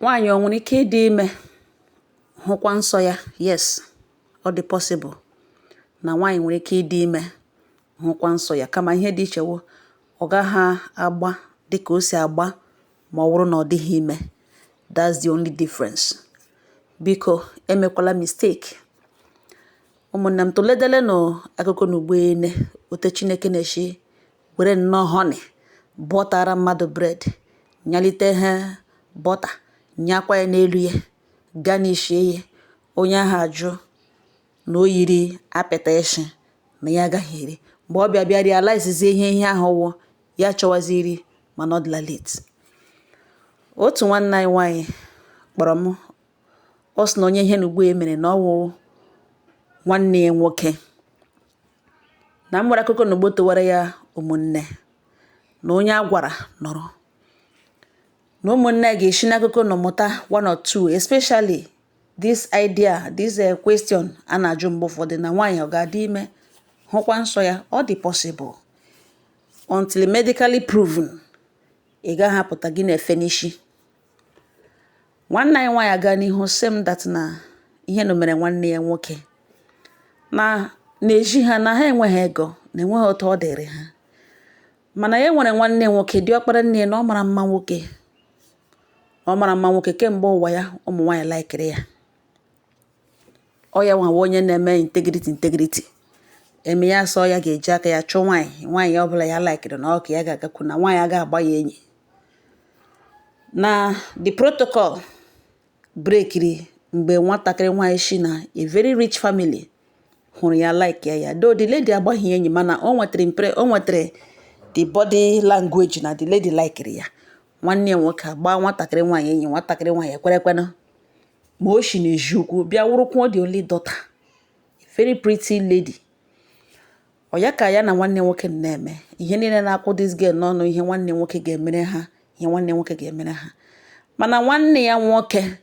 Nwaanyị o nwere ike ịdị ime hụkwa nsọ ya? Yes, ọ dị possible na nwaanyị nwere ike ịdị ime hụkwa nsọ ya, kama ihe dị iche wụ ọ gaghị agba dịka o si agba ma ọ bụrụ na ọ dịghị ime. That's the only difference. Biko emekwala mistake. Ụmụnne m, tụledelenụ akụkọ n'ugboene ote Chineke na-eshi were nnọọ honey bọtara mmadụ bread, nyalite ha butter, nyakwa ya n'elu ya, garnishie ya, onye ahụ ajụ na o yiri apịta ịshị na ya agaghị eri. Mgbe ọ bịa bịa realize ihe ahụ wụ, ya chọwazi iri, mana ọ dịla late. Otu nwanne anyị nwaanyị kpọrọ m, ọ sị na onye ihe n'ugbo ya mere na ọ wụ nwanne ya nwoke na m nwere akụkọ n'ugbo towara ya ụmụnne na onye a gwara nọrọ na ụmụnne ga-esi n'akụkọ na mụta one or two, especially this idea, this question a na-ajụ mgbe ụfọdụ na nwaanyị ọ ga-adị ime hụkwa nsọ ya. Ọ dị possible. Until medically proven, ị gaghị apụta gị na-efe n'isi. Nwanne anyị nwaanyị aga n'ihu sị m that na ihe na mere nwanne ya nwoke na na-eji ha na ha enweghị ego, na enweghị otu ọ dịrị ha, mana ya nwere nwanne nwoke, diọkpara nne ya, na ọ mara mma nwoke, ọ mara mma nwoke kemgbe ụwa ya. Ụmụ nwaanyị likeri ya. Ọ ya nwa onye na-eme integrity, integrity eme ya sọ ya ga-eji aka ya chụọ nwaanyị, nwaanyị ọbụla ya likeri na ọ ka ya ga-agakwu na nwaanyị aga agba ya enyi. Na the protocol breakiri mgbe nwatakịrị nwaanyị shi na a very rich family hụrụ ya, like ya. Ya though the lady agbaghị enyi, mana o nwetara o nwetara the body language na the lady likeri ya. Nwanne ya nwoke agbaa nwatakịrị nwaanyị enyi, nwatakịrị nwaanyị ekwerekwenụ, ma o shi n'ezi ukwu bịa wụrụkwa the only daughter, a very pretty lady. Ọ ya ka ya na nwanne nwoke na-eme ihe niile na-akwụ this girl n'ọnụ, ihe nwanne nwoke ga-emere ha, ihe nwanne nwoke ga-emere ha. Mana nwanne ya nwoke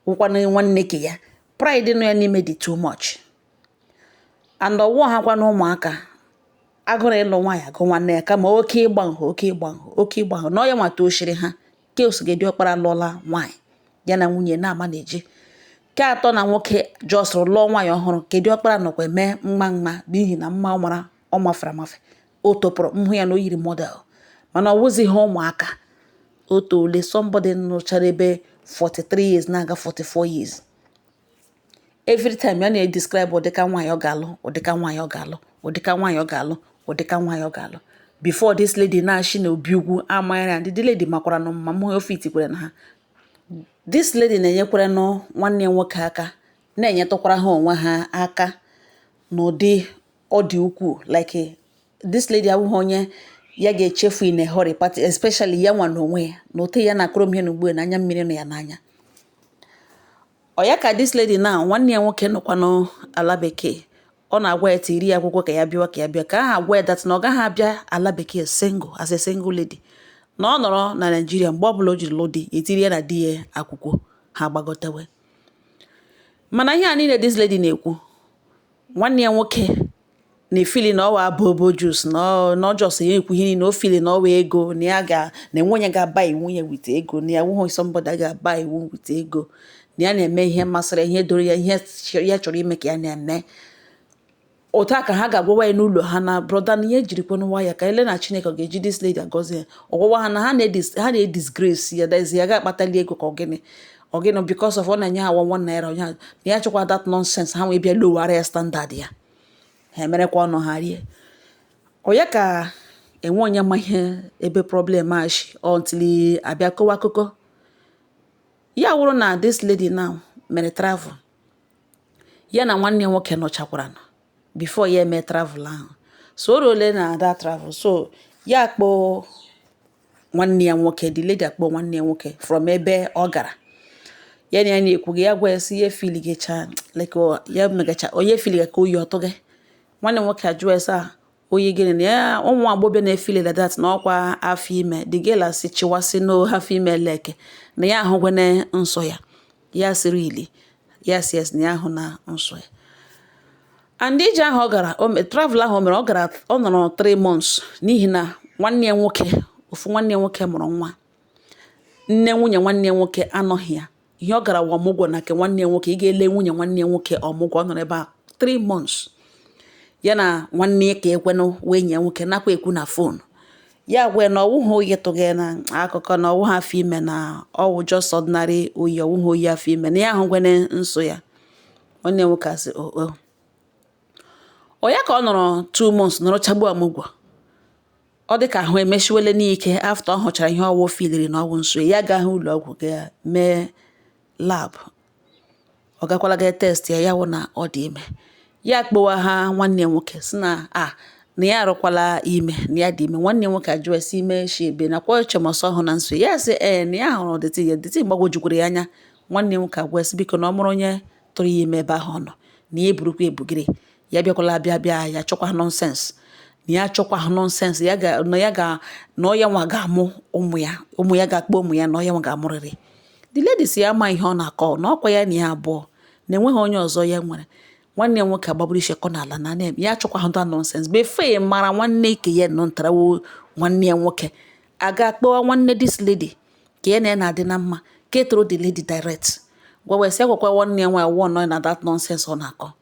wụkwanụ nwanne ke ya, pride nọ ya n'ime dị too much, and ọwụọ ha kwa na ụmụaka agụrụ ịlụ nwaanyị agụ nwanne ya, kama oke ịgba nhụ, oke ịgba nhụ, oke ịgba nhụ na ọ ya nwata oshiri ha ke osogedi. Ọkpara lụọla nwaanyị, ya na nwunye na-ama na-eje ke atọ na nwoke jọsụrụ lụọ nwaanyị ọhụrụ. Kedu ọkpara nọkwa eme mma mma n'ihi na mma ọ mara, ọ mafere amafe, o topụrụ mhụ ya na o yiri model, mana ọ wụzighị ụmụaka o tole. Somebody nụchara ebe 43 years na-aga 44 years. Every time ya na-edescribe ụdịka nwaanyị ọ ga-alụ, ụdịka nwaanyị ọ ga-alụ, ụdịka nwaanyị ọ ga-alụ, ụdịka nwaanyị ọ ga-alụ, before this lady na-achị na obi ugwu amaghị ya. Ndị lady makwara na mma mụ ofe itikwere na ha. This lady na-enyekwara nụ nwanne ya nwoke aka, na-enyetụkwara ha onwe ha aka n'ụdị ọ dị ukwuu. Like, this lady abụghị onye ya ga-echefu in a hurry party, especially ya nwa n'onwe ya na otu ya na-akụrụ m ihe n'ugbu na anya mmiri nọ ya n'anya. Ọ ya ka this lady na nwanne ya nwoke nọkwa n'ala bekee, ọ na-agwa ya tiri ya akwụkwọ ka ya bịawa, ka ya bịa, ka aha agwa ya that na ọ gaghị abịa ala bekee single, as a single lady, na ọ nọrọ na Naịjirịa. Mgbe ọbụla o jiri lụ di, etiri ya na di ya akwụkwọ, ha gbagotewe. Mana ihe a niile this lady na-ekwu, nwanne ya nwoke na-efeeli na ọwa abobo juice, na ọ just ya ekwu ihe niile. O feeli na ọwa ego, na ya ga na enwe onye ga-aba iwu ya with ego, na ya nwụghị somebody ga-aba iwu with ego, na ya na-eme ihe masịrị ihe doro ya, ihe ya chọrọ ime ka ya na-eme. Otu a ka ha ga-agwawa ya n'ụlọ ha na brother na ihe jirikwanụ nwayọ ka ele na Chineke ọ ga-eji this lady agọzi ya. Ọgwụgwa ha na ha na-edisgrace ya, that is, ya ga-akpatali ego ka ọ gịnị, ọ gịnị, because of ọ na-enye ha 1 1 naira onye na ya chọkwa that nonsense. Ha wee bịa lowara ya standard ya, ha emerekwa ọnụ ha rie. Ọ ya ka enwe onye ma ihe ebe problem a shi until abịa kọwa akụkọ ya wụrụ na this lady now mere travel. Ya na nwanne ya nwoke nọchakwara before ya eme travel ahụ. So o ruole na that travel, so ya kpọọ nwanne ya nwoke, the lady akpọ nwanne ya nwoke from ebe ọ gara. Ya na ya na-ekwu gị, ya gwa ya sị ya efeeligecha like ya megacha onye feeliga ka oyi ọtụ gị. Nwanne nwoke ajụọ ya sị oyi gịnị, na ya ụmụ agbọghọbịa na-efeeli like that, na ọkwa afọ ime. The girl asị chịwasị no afọ ime leke na ya ahụgwene nsọ ya. Ya sịrị ili ya sị yes, na ya ahụ na nsọ ya. And ije ahụ ọ gara, travel ahụ o mere, ọ gara, ọ nọrọ 3 months, n'ihi na nwanne ya nwoke, ofu nwanne ya nwoke mụrụ nwa. Nne nwunye nwanne ya nwoke anọghị ya. Ihe ọ gara wụ ọmụgwọ na nke nwanne ya nwoke, ị ga-ele nwunye nwanne ya nwoke ọmụgwọ. Ọ nọrọ ebe a 3 months, ya na nwanne ya ka ekwenụ wee enyi ya nwoke nakwa ekwu na phone. Ya gwa na ọwụghị oyi tụghị na akụkọ, na ọwụghị afọ ime, na ọwụ just ordinary oyi, ọwụghị oyi afọ ime, na ya ahụgwene nso ya. Nwanne ya nwoke asị o ọ ya ka ọ nọrọ 2 months nọrọ chagbu ọmụgwọ. Ọ dị ka ahụ emeshiwele n'ike. After ọ hụchara ihe ọwụ filiri na ọwụ nso ya, gaa hụ ụlọ ọgwụ ga mee lab. Ọ gakwala ga test ya, ya wụ na ọ dị ime. Ya kpọwa ha nwanne ya nwoke si na a na ya arụkwala ime, na ya dị ime. Nwanne ya nwoke ajụọ si ime shi ebe nakwa ọchọmọsọ hụ na nso ya. Sị ee, na ya hụrụ dịtị ya dịtị gbagwojukwara ya anya. Nwanne ya nwoke agwa sị biko, na ọ mụrụ onye tụrụ ya ime ebe ahụ ọ nọ, na ya eburukwa ebugiri ya bịakwala bịa bịa ya chọkwa nonsense, na ya chọkwa nonsense ya ga na ya ga na ọ ya nwa ga-amụ ụmụ ya, ụmụ ya ga-akpọ ụmụ ya, na ọ ya nwa ga-amụrịrị. The lady si ya ama ihe ọ na-akọ, na ọkwa ya na ya abụọ, na enweghị onye ọzọ ya nwere. Nwanne ya nwoke agbagburu isi kọ n'ala na na ya achọkwa that nonsense. Before mara, nwanne ike ya nọ ntarawo nwanne ya nwoke aga kpọọ nwanne this lady ka ya na ya na-adị na mma, ka etoro the lady direct gwa wee sị agwakwa nwanne ya nwaanyị wụọ nọ na that nonsense ọ na-akọ,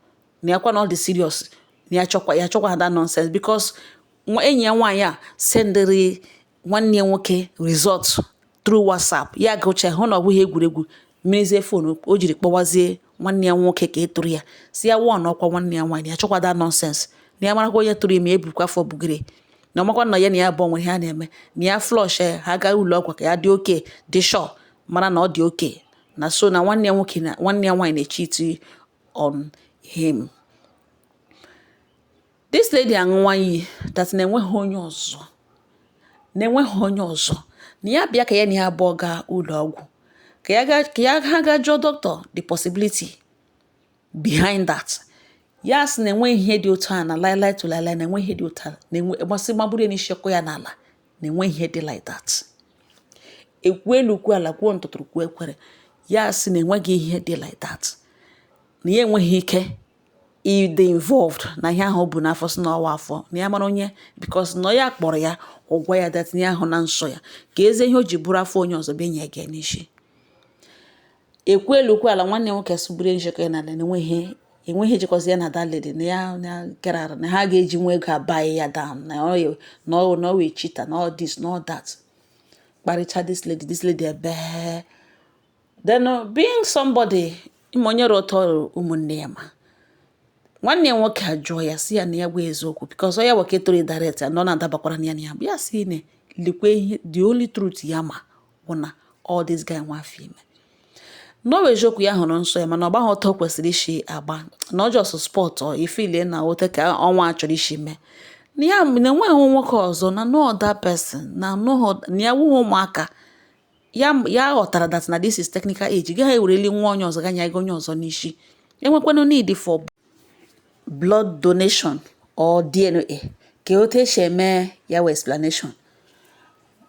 na ya kwa na ọ dị serious, na ya chọkwa that nonsense, because enyi ya nwaanyị a sendịrị nwanne ya nwoke result through WhatsApp. Ya gụcha hụ na ọ bụghị egwuregwu. Mmirizie phone o jiri kpọwazie nwanne ya nwoke ka e tụrụ ya, si ya wụọ na ọkwa nwanne ya nwaanyị ya chọkwa that nonsense, na ya marakwa onye tụrụ ime, ebukwa afọ bugiri, na ọmakwa na ya na ya abụọ nwere ihe a na-eme, na ya flush ya, ha gaa ụlọ ọgwụ ka ya dị oke dị sure, mara na ọ dị oke na so na nwanne ya nwoke na nwanne ya nwaanyị na-echeat on him. This lady aṅụwa iyi that na enweghị onye ọzọ, na enweghị onye ọzọ, na ya bịa ka ya na ya abụọ gaa ụlọ ọgwụ, ka ya gaa ka ya ha gaa jụọ doctor the possibility behind that. Ya sị na enweghị ihe dị otu a, na lie to lie, na enweghị ihe dị otu a, na enwe gbasị magburu ya n'isi ọkụ ya n'ala, na enweghị ihe dị like that. Ekwu elu kwuo ala, kwuo ntụtụrụ, kwuo ekwere, ya sị na enweghị ihe dị like that, na ya enweghị ike ịdị involved na ihe ahụ o bu n'afọ, si n'ọwa afọ, na ya mara onye, because na ya kpọrọ ya ụgwọ ya that na ya ahụ na nsọ ya ka eze ihe o ji bụrụ afọ onye ọzọ bịa nye gị n'isi. Ekwu elu kwuo ala, nwanne nwoke sụgburu njikọ ya n'ala, na enweghị enweghị ejikọzi ya na that lady, na ya na kera na ha ga-eji nwa ego abaghị ya down, na ọ na ọ na ọ wee cheater, na all this na all that. Kparịcha this lady, this lady ebe. Then being somebody ime onye ụtọ ụmụnne ya, ma nwanne ya nwoke ajụọ ya, si ya na ya gwa eziokwu, because ọ ya nwoke toro direct na ọ na-adabakwara na ya na ya ya si ne lekwe ihe. The only truth ya ma bụ na all this guy nwa afọ ime, na ọ bụ eziokwu ya hụrụ nsọ ya, mana ọ gbaghị ọtọ kwesịrị isi agba, na ọ just spot ọ ifilie na ote ka ọnwa a chọrọ isi mee, na ya na enweghị nwoke ọzọ, na no other person, na no na ya wụghị ụmụaka ya. Ya ghọtara that na this is technical age, gaghị ewereli nwa onye ọzọ ganya ego onye ọzọ n'isi. Enwekwanụ need for blood donation or DNA, ka otu esi eme ya wee explanation.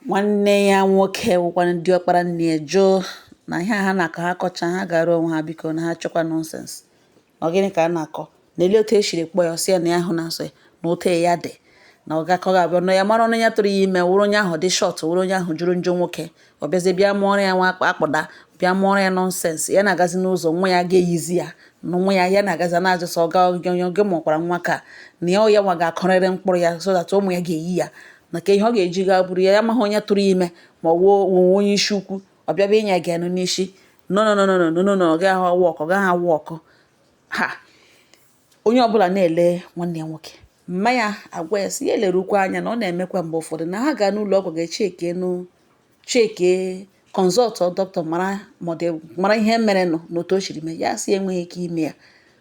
Nwanne ya nwoke wụkwanụ diọkpara nne ya jụụ na ihe a ha na-akọ, ha kọcha ha gara onwe ha, biko, na ha chọkwa nonsense. Ọ gịnị ka a na-akọ? Na ele otu esiri kpọọ ya, ọ sị ya na ya hụ na nsọ ya, na otu ya dị na ọ gakọ ga-abịa na ya mara onye ya tụrụ ya ime, wụrụ onye ahụ dị short, wụrụ onye ahụ jụrụ njọ nwoke. Ọ bịazie bịa mụọrọ ya nwa akpụda, bịa mụọrọ ya nonsense. Ya na-agazi n'ụzọ, nwa ya ga-eyizi ya na nwa ya, ya na-agazi na-ajụ sọ ga gị mụkwara nwa ka na ya ya nwa ga-akọrịrị mkpụrụ ya, so that ụmụ ya ga-eyi ya na ka ihe ọ ga-eji gaa bụrụ ya. Ya amaghị onye tụrụ ya ime, ma ọ wụ onye isi ukwu ọ bịa bịa ịnya gị n'isi. No, no, no, no, no, no, no, ọ gaghị awụ ọkụ, ọ gaghị awụ ọkụ. Ha onye ọbụla na-ele nwanne ya nwoke. Mma ya agwa ya sị ya elerukwa anya na ọ na-emekwa mgbe ụfọdụ, na ha gaa n'ụlọ ọgwụ ga-echeke nụ cheke consult dọkịta, mara ma ọ dị mara ihe mere nụ na otu o siri mee. Ya sị enweghị ike ime ya,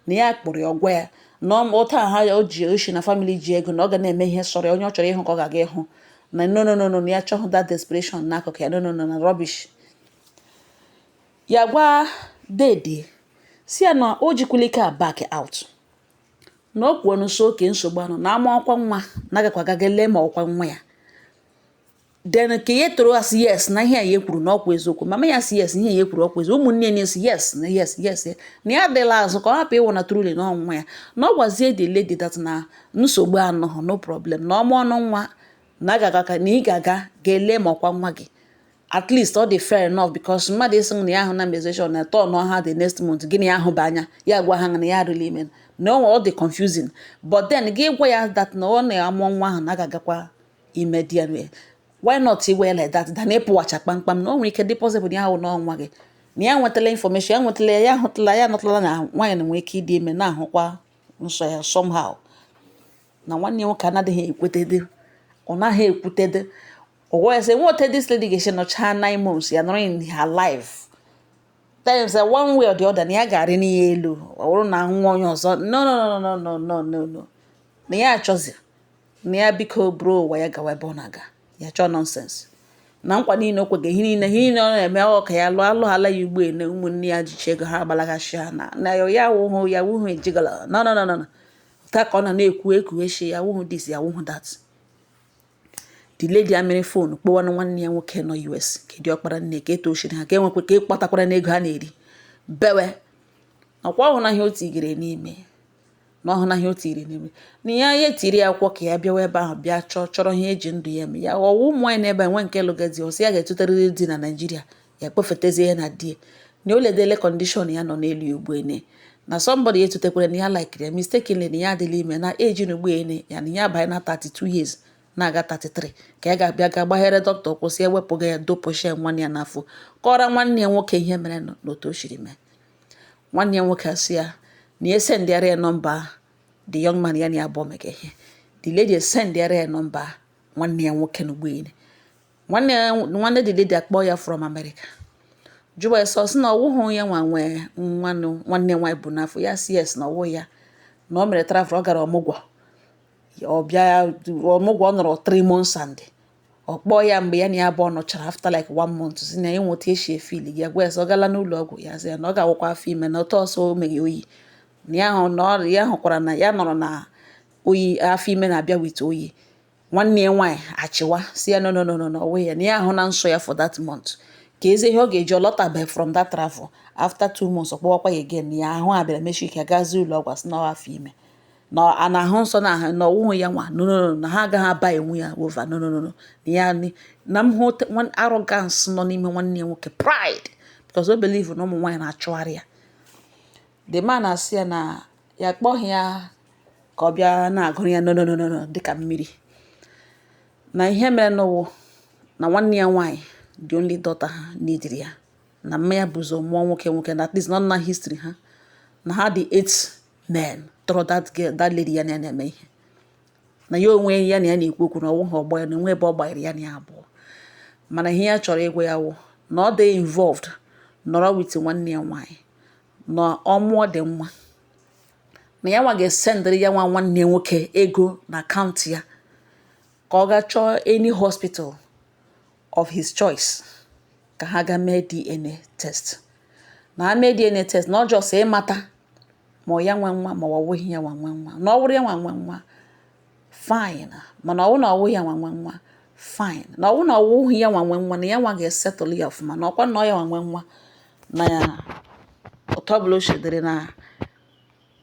na ya kpọrọ ya ọgwa ya na ụta ha o ji oshi na family ji ego, na ọ ga na-eme ihe sọrọ ya, onye ọ chọrọ ịhụ ka ọ ga-aga ịhụ, na no, no, no, no, na ya chọghị that desperation n'akụkụ ya. No, no, no, na rubbish. Ya gwa dede si ya na o jikwala ike a back out, na o kwuo nso oke nsogbu anụ na ama ọkwa nwa na agakwa agaga lee ma ọkwa nwa ya. Then ka ya toro asị yes, na ihe a ya kwuru na ọkwa eziokwu. Mama ya sị yes, ihe ya kwuru ọkwa eziokwu. Ụmụnne ya si yes, na yes, yes, na ya adịla azụ ka ọ hapụ ịwụ na truly na ọnwa ya, na ọ gwazie the lady that na nsogbu anọghị, no problem, na ọma ọnụ nwa na agaga ka na ị ga-aga ga-ele ma ọkwa nwa gị. At least ọ dị fair enough, because mmadụ ịsị na ya ahụ na menstruation na turn ha the next month, gịnị ya ahụ bụ anya ya gwa ha na ya arụla ime na ọ dị confusing. But then gị gwa ya that na ọ na-amụ nwa ahụ na a ga-agakwa ime DNA, why not igwa ya like that than ịpụwacha kpamkpam na o nwere ike dị possible na ya ahụ n'ọnwa gị na ya nwetala information, ya nwetala ya, ahụtala ya, anọtala na nwaanyị na nwere ike ịdị ime na-ahụkwa nsọ ya somehow. Na nwanne ya nwoke anaghị ekwetede, ọ naghị ekwutede. Ọgwọ ya sị nwe ote this lady ga-esi nọchaa 9 months ya nọrọ in her life times one way or the other na ya ga-arị n'ihe elu, ọ bụrụ na nwa onye ọzọ. No, no, no, no, no, no, no, no, na ya achọzi na ya biko buru ụwa ya gawa ebe ọ na-aga. Ya chọọ nonsense na nkwa niile o kwega, ihe niile ọ na-eme, ọ ka ya lụọ alụghala ya ugbu a na ụmụnne ya jichi ego ha agbalaghachi ha na ya wụhụ ya wụhụ ejigala. No, no, no, no, no, taa ka ọ na na-ekwu ekughechi ya wụhụ this, ya wụhụ that. The lady amịrị phone kpọwanụ nwanne ya nwoke nọ US, ka dị ọkpara nne ka etochiri ha, ka enwekwa ka ịkpatakwara n'ego ha na-eri bewe ọkwa ọhụụ na ihe o tigere n'ime na ọhụ na ihe o tiri n'ime na ya ya etiri ya akwụkwọ ka ya bịawa ebe ahụ bịa chọọ chọrọ ihe eji ndụ ya eme ya. Ọwụ ụmụ nwaanyị n'ebe enwe nke lụga di, ọsị ya ga-etutarịrị di na Naịjirịa, ya kpọfetezie ya na di na o ledele condition ya nọ n'elu ya ugbu ene na somebody etutekwara na ya likere ya mistakenly na ya adịla ime na age na ugbu ene ya na ya abanye na 32 years na-aga 33, ka ya ga-abịa ga gbaghere dọkịta kwụsị ewepụga ya dopụshie nwanne ya n'afọ. Kọrọ nwanne ya nwoke ihe mere n'otu o siri mee. Nwanne ya nwoke asị ya na ya sendịara ya nọmba the young man ya na ya abụọ mega ihe. The lady sendịara ya nọmba nwanne ya nwoke na ugboelu nwanne ya. Nwanne the lady akpọ ya from America, jụwa ya sọ sị na ọwụhụ ya nwa nwee nwanne nwanne nwaanyị bụ n'afọ ya. Si yes, na ọwụ ya, na o mere travel, ọ gara ọmụgwọ, ọ bịa ọmụgwọ, ọ nọrọ 3 months and ọ kpọọ ya mgbe ya na ya abụọ nọchara after like one month, si na ya enweta esi efili ya gwa ya sị ọ gala n'ụlọ ọgwụ, ya sị ya na ọ ga-awụkwa afọ ime, na otu ọsọ o meghe oyi na ya hụ na ọ ya hụkwara na ya nọrọ na oyi, afọ ime na-abịa with oyi. Nwanne ya nwaanyị achịwa si ya no, no, no, no, no, ọ wụghị ya, na ya ahụ na nsọ ya for that month, ka eze ihe ọ ga-eji ọ lọtabeghị from that travel. After 2 months ọ kpọwakwa ya again, na ya ahụ a bịara mechi ike, gazie ụlọ ọgwụ, asị na ọ afọ ime, na a na-ahụ nsọ na ahụ na ọwụghị ya nwa. No, no, no, na ha agaghị aba enwe ya over. No, no, no, no, na ya na m hụ arrogance nọ n'ime nwanne ya nwoke, pride, because o believe na ụmụ nwaanyị na-achụgharị ya. The man asị ya na ya kpọghị ya ka ọ bịa na-agụrụ ya. No, no, no, no, no, dịka mmiri na ihe mere n'ụwụ na nwanne ya nwaanyị, the only daughter ha neediri ya, na mma ya bụ ụzọ mụọ nwoke nwoke, na at least not na history ha na ha dị eight men tọrọ that girl, that lady ya na ya na-eme ihe na ya onwe ya na ya na-ekwu okwu na ọwụ ha ọgbọ ya na enwe ebe ọ gbanyere ya na ya abụọ. Mana ihe ya chọrọ ịgwa ya wụ na ọ dị involved nọrọ with nwanne ya nwaanyị na ọmụọ dị nwa na ya nwa ga-esendịrị ya nwa nwanne ya nwoke ego na akaụntụ ya ka ọ gaa chọọ any hospital of his choice ka ha gaa mee DNA test, na ha mee DNA test na ọ just ịmata ma ọ ya nwe nwa ma ọ wụghị ya nwa nwe nwa. Na ọ wụrụ ya nwa nwe nwa, fine, mana ọ wụ na ọ wụghị ya nwa nwe nwa, fine. Na ọ wụ na ọ wụghị ya nwa nwe nwa, na ya nwa ga-esetụlụ ya ọfụma, na ọkwa na ọ ya nwa nwe nwa, na ya otu ọbụla o si dịrị na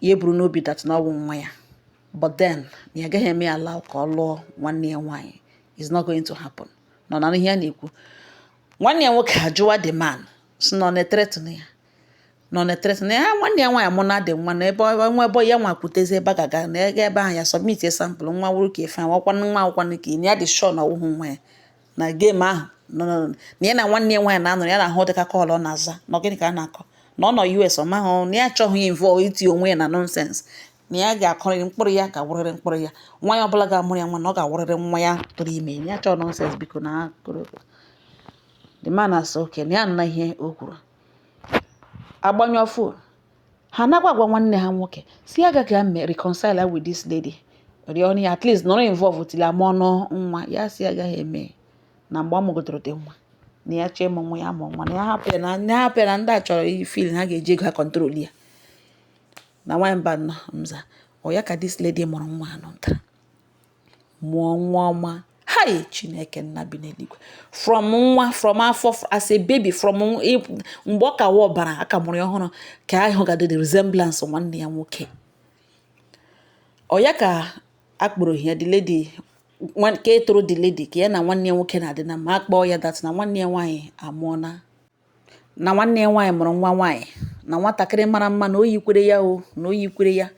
ya eburu n'obi that na ọ wụ nwa ya, but then na ya agaghị eme ya allow ka ọ lụọ nwanne ya nwaanyị. Is not going to happen. Nọ na ihe ya na-ekwu. Nwanne ya nwoke ajụwa the man, si na ọ na-ethreaten ya, na ọ na-ethreaten ya. Nwanne ya nwaanyị mụ na dị nwa na ebe nwa ebe ya nwa kwutezi ebe a ga-aga na ega ebe ahụ ya submit sample nwa wụrụ ka efe awakwanụ nwa akwụkwanụ ka ya dị sure na ọwụhụ nwa ya na game ahụ no, no, no. Na ya na nwanne ya nwaanyị na-anọ ya na-ahụ dịka call ọ na-aza na gịnị ka a na-akọ na ọ nọ US, ọ mahụ na ya achọghị involve iti onwe ya na nonsense, na ya ga-akọrịrị mkpụrụ ya, ga-awụrịrị mkpụrụ ya, nwa ya ọbụla ga-amụrụ ya nwa na ọ ga-awụrịrị nwa ya tụrụ ime ya. Chọọ nonsense biko na akụrụ. The man asị okay, na ya nna ihe o kwuru. Agbanyụọ phone ha, nakwa agwa nwanne ha nwoke si ya agaghị ame reconcile with this lady, rịọ ya at least nọrọ involve till amụọ ọnụ nwa ya. Si agaghị eme na mgbe ọ mụgodoro dị nwa na ya chọọ ịmụ nwa ya mụọ nwa, na ya hapụ ya, na ya hapụ ya, na ndị a chọrọ ifeel ha ga-eji ego ha control ya. Na nwaanyị mba nọ nza ọ ya ka this lady mụrụ nwa anọ ntara mụọ nwa ọma. Hai, Chineke nna bi n'eluigwe! From nwa, from afọ, as a baby, from mgbe ọ ka wa ọbara aka mụrụ ya ọhụrụ ka ahụ ga-adị the resemblance nwanne ya nwoke. Ọ ya ka akpọrọ ya the lady. Nke toro the lady ka ya na nwanne ya nwoke na-adị na mma, akpọọ ya that na nwanne ya nwaanyị amụọna, na nwanne ya nwaanyị mụrụ nwa nwaanyị, na nwatakịrị mara mma, na o yikwere ya o, na o yikwere ya,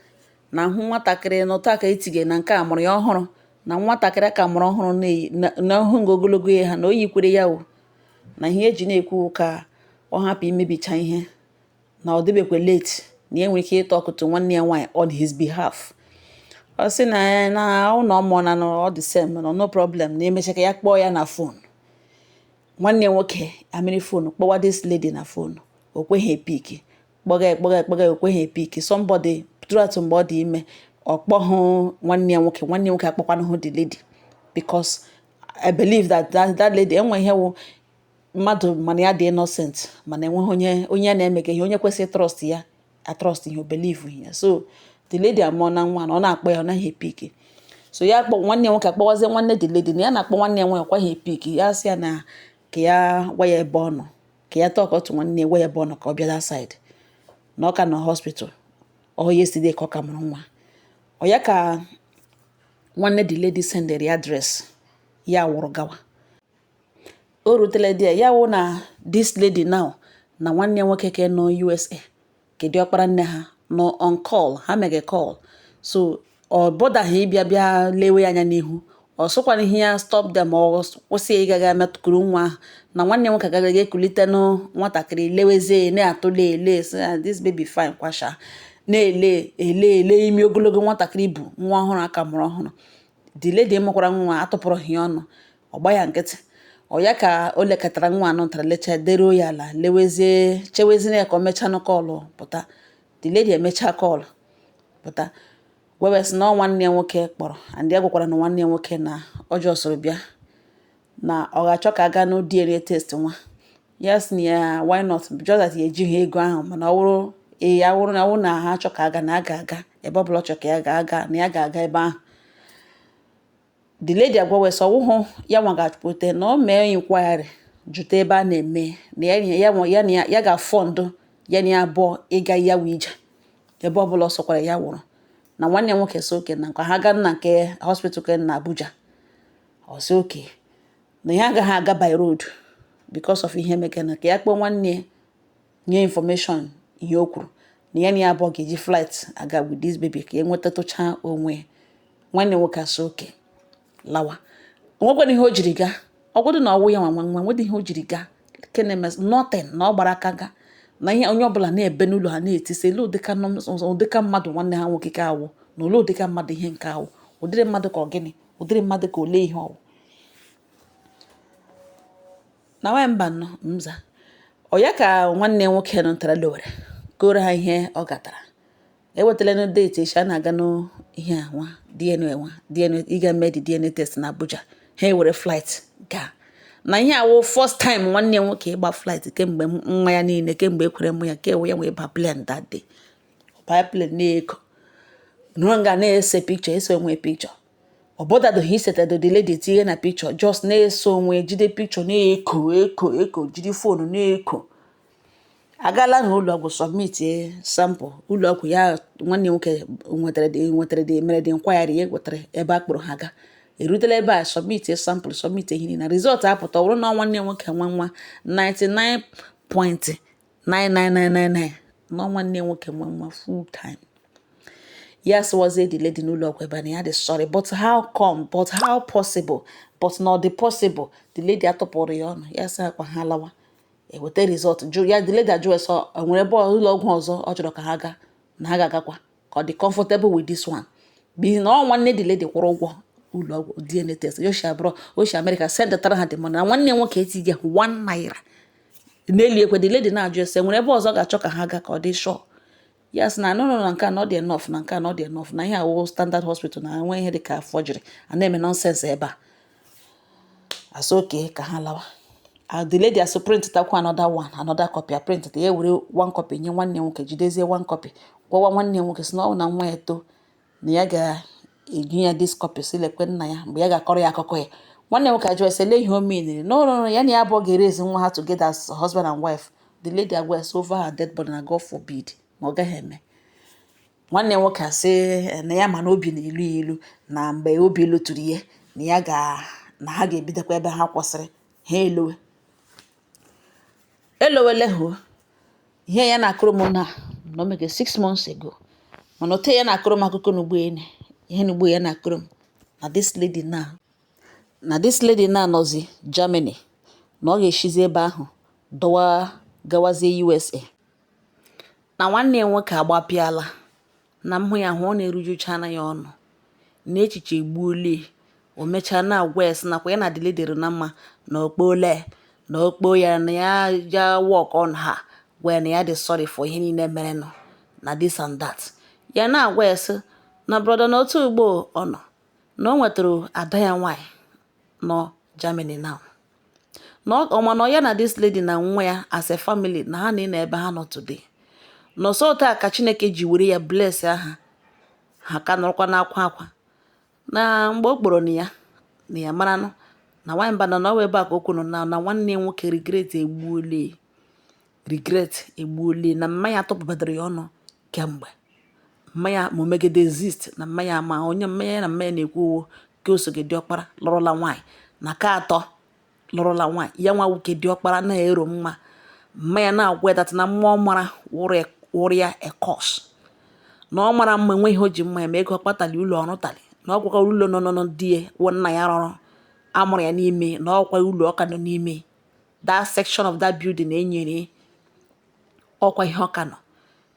na ahụ nwatakịrị na ụtọ aka etige na nke a mụrụ ya ọhụrụ, na nwatakịrị aka mụrụ ọhụrụ na ọhụ nga ogologo ya ha, na o yikwere ya o, na ihe eji na-ekwu ka ọ hapụ imebicha ihe, na ọ dịbekwa late, na ya nwere ike ịtọ ọkụtụ nwanne ya nwaanyị on his behalf. Ọ sị na na ụlọ ọmụọ na ọ dị same, no, no problem, na emecha ka ya kpọọ ya na phone. Nwanne ya nwoke amịrị phone kpọwa this lady na phone, o kweghị epick. Kpọga, kpọga, kpọga, o kweghị epick. Somebody throughout mgbe ọ dị ime, ọ kpọhụ nwanne ya nwoke, nwanne ya nwoke akpọkwanụhụ the lady, because I believe that lady enwe ihe wụ mmadụ, mana ya dị innocent, mana enweghị onye ya na-emega ihe, onye kwesịrị trust ya atrust ihe, o believe ya. So the lady amụọ na nwa, na ọ na-akpọ ya, ọ naghị epick. So ya kpọ nwanne ya nwoke, akpọwazie nwanne the lady na ya na-akpọ nwanne ya nwaanyị, ọkwaghị epick. Ya sị ya na ka ya gwa ya ebe ọ nọ, ka ya talk otu nwanne ya, gwa ya ebe ọ nọ, ka ọ bịa that side, na ọ ka nọ hospital, ọ yesterday ka ọ ka mụrụ nwa. Ọ ya ka nwanne the lady sendere ya address, ya wụrụ gawa. O rutela there, ya wụ na this lady now na nwanne ya nwoke ka nọ USA, kedu ọkpara nne ha nọ on call, ha mege call. So ọ bọdaghị ịbịa bịa lewe ya anya n'ihu, ọ sịkwana ihe ya stop them, ọ kwụsị ya ịgaga metụkuru nwa ahụ, na nwanne ya nwoke agaghị ekulite nụ nwatakịrị, lewezie, na-atụle ele, sị, "Ah, this baby fine kwasha," na-ele ele ele imi ogologo nwatakịrị bụ nwa ọhụrụ aka mụrụ ọhụrụ. The lady mụkwara nwa atụpụrụ ya ọnụ, ọ gba ya nkịtị. Ọ ya ka o lekọtara nwa anọ ntara, lecha, deruo ya ala, lewezie, chewezie ya ka o mechaa call pụta. The lady emechaa call pụta, gwawa sị na ọ nwanne ya nwoke kpọrọ, and ya gwakwara na nwanne ya nwoke na ọ jọsụrụ bịa, na ọ ga-achọ ka a gaa n'ụ DNA test nwa ya. Sị na ya why not, just that ya ejighị ego ahụ, mana ọ wụrụ ee, ya wụrụ na ọ wụrụ na ha achọ ka aga, na a ga-aga ebe ọ bụla ọ chọ ka ya ga-aga, na ya ga-aga ebe ahụ. The lady agwawe sị ọwụhụ ya nwa ga-apụte, na o mee inquiry, jụta ebe a na-eme, na ya ya nwa ya na ya ya ga-afọndụ ya na ya abụọ ịga ya wụ ije ebe ọbụla ọ sọkwara ya wụrụ. Na nwanne ya nwoke sị oke, na nke ha gaa na nke hospital ke na Abuja. Ọ sị oke, na ya agaghị aga by road because of ihe mekena, ka ya kpọọ nwanne ya nye information ihe o kwuru, na ya na ya abụọ ga-eji flight aga with this baby ka e nwetatụcha onwe. Nwanne nwoke asị oke, lawa. Onwekwana ihe o jiri gaa, ọ gwụdụ na ọwụ ya nwa nwa nwa nwedị ihe o jiri gaa kenemes, nothing, na ọ gbara aka gaa, na ihe onye ọbụla na-ebe n'ụlọ ha na-etisi ele ụdịka ụdịka mmadụ nwanne ha nwoke ka awụ, na ole ụdịka mmadụ ihe nke awụ, ụdịrị mmadụ ka ọ gịnị, ụdịrị mmadụ ka ole ihe ọwụ. Na nwaanyị mba nọ mza. Ọ ya ka nwanne ya nwoke nọ ntara lowere koro ha ihe ọ gatara, ewetala na date echi a na-aga n'ihe a nwa DNA, nwa DNA, ịga mee the DNA test na Abuja. Ha ewere flight gaa, na ihe awụ first time nwanne ya nwoke ịgba flight kemgbe nwa ya niile, kemgbe ekwere mụ ya ke ya wee ba plane that day. Baa plane na-eko nụrụ nga na-ese picture, ese onwe picture, ọ bọdadoghị isetedo the lady tinye na picture, just na-eso onwe, jide picture na-eko eko eko, jiri phone na-eko. Agala na ụlọ ọgwụ submit sample ụlọ ọgwụ ya. Nwanne nwoke nwetara the mere the inquiry, ya nwetara ebe a kpọrọ ha ga, erutela ebe a, submit sample, submit ihe na result apụta, ọ bụrụ na nwanne nwoke nwa nwa 99.99999, na nwanne nwoke nwa nwa full time. Ya sịwazie the lady n'ụlọ ọgwụ ebe a na ya dị sorry, but how come, but how possible, but na ọ dị possible. The lady atụpụrụ ya ọnụ, ya sị akwa ha lawa, eweta result jụ ya. The lady ajụ ese o nwere ebe ụlọ ọgwụ ọzọ ọ chọrọ ka ha gaa, na ha ga-agakwa, ka ọ dị comfortable with this one, n'ihi na ọ nwanne the lady kwụrụ ụgwọ ụlọ ọgwụ DNA test. Yoshi abụrụ oshi America sendetara ha the money, na nwanne nwoke etinye ₦1 n'elu ekwe. The lady na-ajụ ese nwere ebe ọzọ ga-achọ ka ha gaa, ka ọ dị sure. Ya sị na no, no, na nke a na ọ dị enough, na nke a na ọ dị enough, na ihe awụ standard hospital, na enwe ihe dị ka forgery a na-eme nonsense ebe a. Asị oke, ka ha lawa. The lady asị print takwa another one, another copy a print ya, were one copy nye nwanne nwoke, jidezie one copy, gwawa nwanne nwoke sị na ọ na nwa ya eto, na ya ga-eji ya this copy, sị lekwe nna ya mgbe ya ga-akọrọ ya akụkọ ya. Nwanne nwoke ajụọ ese lee ihe o meaniri. No, no, no, ya na ya abụọ ga-erezi nwa ha together as husband and wife. The lady agwa ya sị over her dead body, na God forbid, na ọ gaghị eme. Nwanne nwoke asị na ya ma na obi na-elu ya ilu, na mgbe obi lụtụrụ ihe Na ya ga na ha ga-ebidokwa ebe ha kwụsịrị. Ha elowe elowele hụ ihe ya na-akụrụ m na o mege 6 months ago, mana otu ya na-akụrụ m akụkọ n'ugbo ene ihe n'ugbo ya na-akụrụ m na this lady na nọzi Germany, na ọ ga-eshizi ebe ahụ dọwa gawazie USA, na nwanne ya nwoke agbapịala na mhụ ya hụ ọ na-erujuchana ya ọnụ na echiche egbuola. O mechaa na-agwa ya sị nakwa ya na the lady na mma na okpole na okpo ya na ya ya work on her, gwa ya na ya dị sorry for ihe niile merenụ na this and that. Ya na-agwa ya sị na brother, na otu ugbo ọ nọ na o nwetara ada ya nwaanyị nọ Germany now, na ọ ma na ya na this lady na nwa ya as a family na ha na ebe ha nọ today nọsọ otu a ka Chineke ji were ya bless aha ha ka nọrọkwa n'akwa akwa na mgbe o kpọrọ na ya na ya maranụ na nwaanyị mba nọ n'ọwa ebe a ka o kwuru na nwanne ya nwoke regret egbuole, regret egbuole, na mmanya tụpụbadoro ya ọnụ kemgbe mmanya ma o megide exist na mmanya ma onye mmanya ya na mmanya na-ekwu owo ka osoge diọkpara lụrụla nwaanyị na ka atọ lụrụla nwaanyị ya nwa nwoke diọkpara na-ero mma mmanya na-agwa ya that na mmụọ mara wụrụ ya a curse, na ọ mara mma enweghị o ji mma ya ma ego kpatali ụlọ ọrụ tali na ọ gwakwa ụlọ nọ nọ di ya wụ nna ya rụrụ amụrụ ya n'ime, na ọkwa ụlọ ọka nọ n'ime that section of that building enyere ọkwa ihe ọka nọ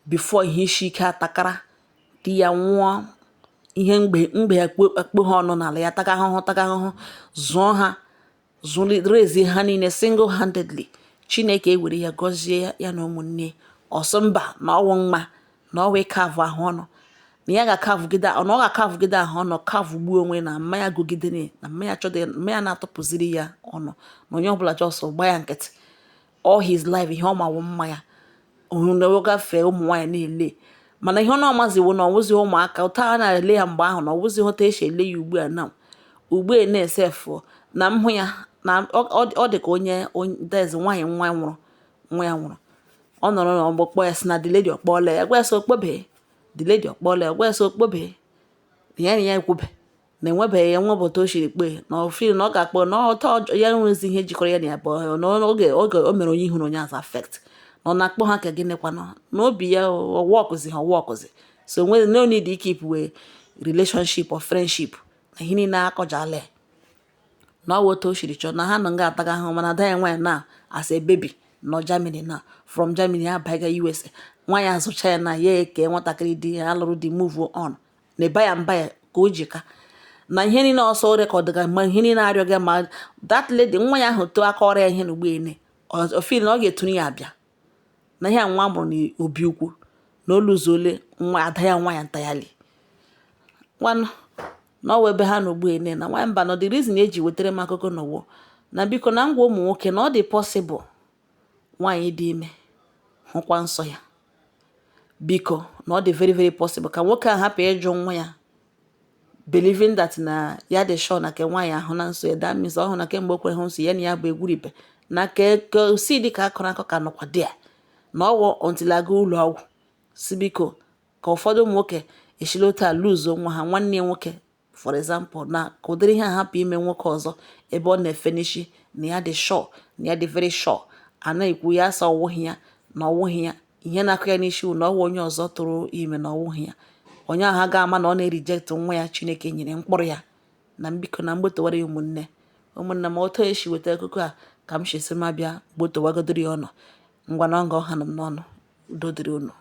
before ihe isi ike atakara di ya nwụọ, ihe mgbe mgbe akpọ ha ọnụ n'ala ya taga ahụhụ taga ahụhụ zụọ ha zụli ha niile single handedly. Chineke ewere ya gọzie ya na ụmụnne ọsọ mba na ọwụ mma na ọwụ ịkavụ ahụ ọnụ na ya ga-akavụgide na ọ ga-akavụgide ahụ ọnụ kavụgbuo onwe na mmanya gụgidere na mmanya chọdị mmanya na-atụpụziri ya ọnụ na onye ọbụla just gba ya nkịtị. All his life ihe ọ mawụ mmanya hụ na ọ gafee ụmụ nwaanyị na-ele, mana ihe ọ na-amaziwo na ọwụzi ụmụaka ụta a na-ele ya mgbe ahụ na ọwụzi otu esi ele ya ugbu a na ugbu a na-esefu na mhụ ya na ọ dị ka onye dez nwaanyị nwa nwụrụ nwa ya nwụrụ. Ọ nọrọ na ọgbọ kpọọ ya sị na the lady ọkpọọla ya, gwa ya sị okpobe the lady ọkpọọla ya, gwa ya sị okpobe na ya na ya ekwube na enwebeghị ya nwa bụ otu o siri kpee na ọ feel na ọ ga-akpọ na ọtọ ya nwezi ihe jikọrọ ya na ya bụ na oge oge o mere onye ihu na onye azụ affect na ọ na-akpọ ha ka gịnịkwanụ na obi ya ọwọkụzi ha ọwọkụzi, so nwere no need keep we relationship or friendship na ihe niile akọjala ya na ọ wụ otu o siri chọọ na ha nọ nga ataga ahụhụ. Mana ada ya nwaanyị na as a baby nọ Germany na from Germany ya baiga USA, nwaanyị azụcha ya na ya eke nwatakịrị di ya alụrụ di move on na eba ya mba ya ka o ji ka na ihe niile ọsọ recordga ma ihe niile arịọghị ma that lady nwa ya ahụ too aka ọrịa ihe na ugbo ene o feel na ọ ga-eturu ya abịa na ihe a nwa mụrụ n'obi ukwu na oluzuole nwa ada ya nwa ya entirely nwanụ na ọwa ebe ha nọ ugbu ene na nwa mba nọ. The reason eji wetara m akụkọ n'ụwa na biko na ngwa ụmụ nwoke na ọ dị possible nwaanyị dị ime hụkwa nsọ ya, biko na ọ dị very very possible ka nwoke a hapụ ịjụ nwa ya, believing that na ya dị sure na ke nwaanyị ahụ na nsọ ya. That means ọ hụ na kemgbe o kwere hụ nsọ ya na ya bụ egwuribe na ke ke si dị ka akọrọ akọ ka nọkwa dị ya na ọwụ until aga ụlọ ọgwụ si biko ka ụfọdụ ụmụ nwoke eshila otu a luzuo nwa ha nwanne ya nwoke, for example, na ka ụdịrị ihe a hapụ ime nwoke ọzọ ebe ọ na-efe n'isi na ya dị sure, na ya dị very sure a na-ekwu ya asa ọwụghị ya na ọwụghị ya ihe na-akụ ya n'isi wụ na ọwụ onye ọzọ tụrụ ime na ọwụghị ya onye ahụ ga-ama na ọ na-ereject nwa ya Chineke nyere mkpụrụ ya na mbiko na mgbotowara ya. Ụmụnne ụmụnne m, otu esi weta akụkọ a ka m si sị m abịa gbotowagodoro ya ọnụ. Ngwa na ọngọ ha nọ m n'ọnụ. Udo dịrị unu.